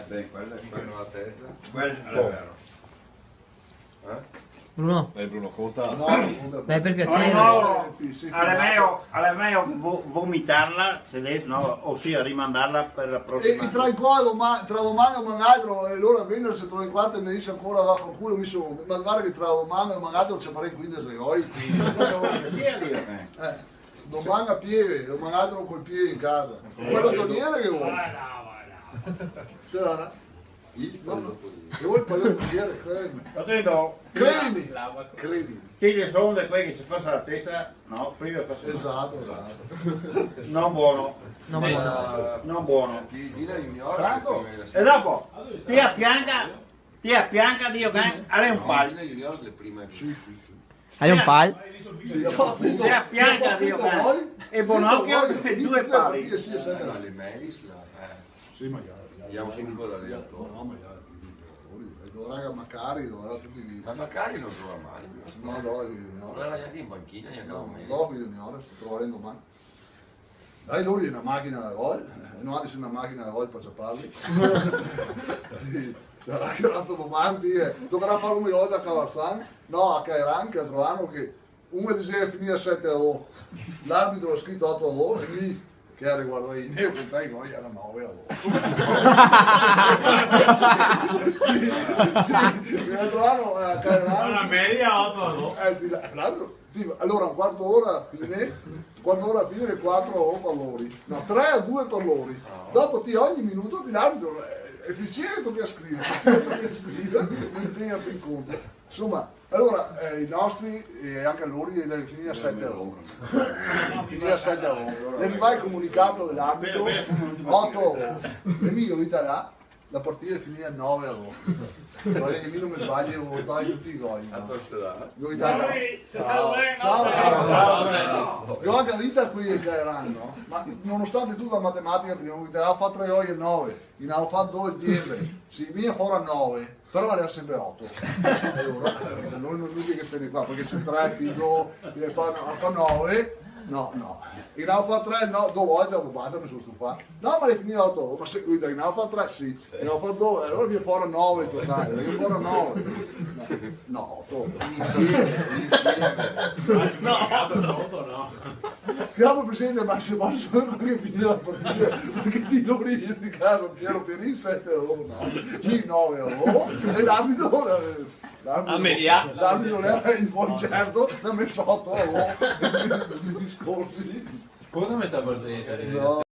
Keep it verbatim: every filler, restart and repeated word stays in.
Ben, quel, quel no la testa. Quel xe vero. Eh? Bruno. Dai, Bruno, conta. No, conta. Dai, per piacere. No, no, sì, sì, l'è mejo, l'è mejo vo-, vomitarla, se de-, no, osia rimandarla per la prosima. E, e tra el qua doma-, tra doman e doman l'altro, e lora vegner se trova in quatro e me dixe ancora: "Vafanculo, mi son", ma varda che tra doman e doman l'altro se farà quindese gol. Sì, sì, sì, sì. Eh, doman a pie, doman l'altro col pie in casa. Sì. Quel toniere che vol. Va là, va là. Sì, va là. No, no. E vol el paleopoliere, credime. Lo sento. Credime. Credime. Ti te son de quei che se fa la testa, no? Prima fa... Esato, esato. No bon. No bon. Eh, no bon. Pilisina Junior, Franco, prima dela... E dopo, ti a pianca, ti a pianca, Dio, che l'è un pal. Pilisina Junior le prime. Sì, sì, sì. L'è un pal. Sì, sì. Te a pianca, Dio, eh. E Bonocchio, e due pali. Sì, sì, sì. Eh, ma le Melis, la, eh. Sì, ma ja, ja, ja, su, quela lì, ja, no, ma ja, e dovarà, magari, dovarà tuti lì. Ma magari no gioga mai, no? No, dopo i junior. No era gnanca in panchina, gnanca... No, dopo i junior, se trova doman. Dai, lori xe na machina da gol, e no ga de eser na machina da gol par ciaparli. Sì, sarà che l'altro doman, eh, tocarà far come na volta a Cavarzan, no, a Caeran, che l'altro ano che un el dixeva che finìa sete a do, l'arbitro ga scrito oto a do, e mi, che gero guardato, mi contai che gera nove a do. Sì, sì, sì, l'altro ano, eh, a Caeran. La media oto a do. Eh, sì, la-, l'altro Sì, alora, un quarto d'ora a fine, un quarto d'ora a fine, quatro a do par lori. No, tre a due par lori. Ah. Dopo ti ogni minuto ti l'arbitro, eh, eficiente che scrive, eficiente che scrive, no te tien pì in conto. Insoma, alora, eh, i nostri, e anca lori, i finìa sete a do. Finìa sete a do. Ghe rivava el comunicato de l'arbitro, oto a do. E mi go dito là, la partida xe finìa nove a do. Varda che mi no me sbaglio, go votà tuti i gol, no? A tua squadra. Go votà. Ciao, ciao, ciao. Go anca dito a quei che gera, no? Ma nonostante tuta la matematica, prima, i ga dà tre gol el nove, i ne ga fà do el diese, sì, mi fora nove, però gera senpre oto. Alora, eh, no, no xe che te ne fa, parché se tre pì do, i fa, no, fa nove, no, no. I ne ga fà tre, no, do volte, dopo basta, me son stufà. No, ma l'è finìa oto, ma se, i ne ga fà tre, sì. E go fato, eh, alora vien fora nove in totale, vien fora nove. No, no, oto. Insieme, insieme. No, oto no. Che dopo, presidente, ma se poso anca finir la partida, parché ti no rivi, sti caro, Piero Pierin sete a do, no? Sì, nove a do, e l'arbitro, eh, l'arbitro, a media, l'arbitro l'era in concerto, l'ha meso oto a do, discorsi. Cosa me sta partendo? No.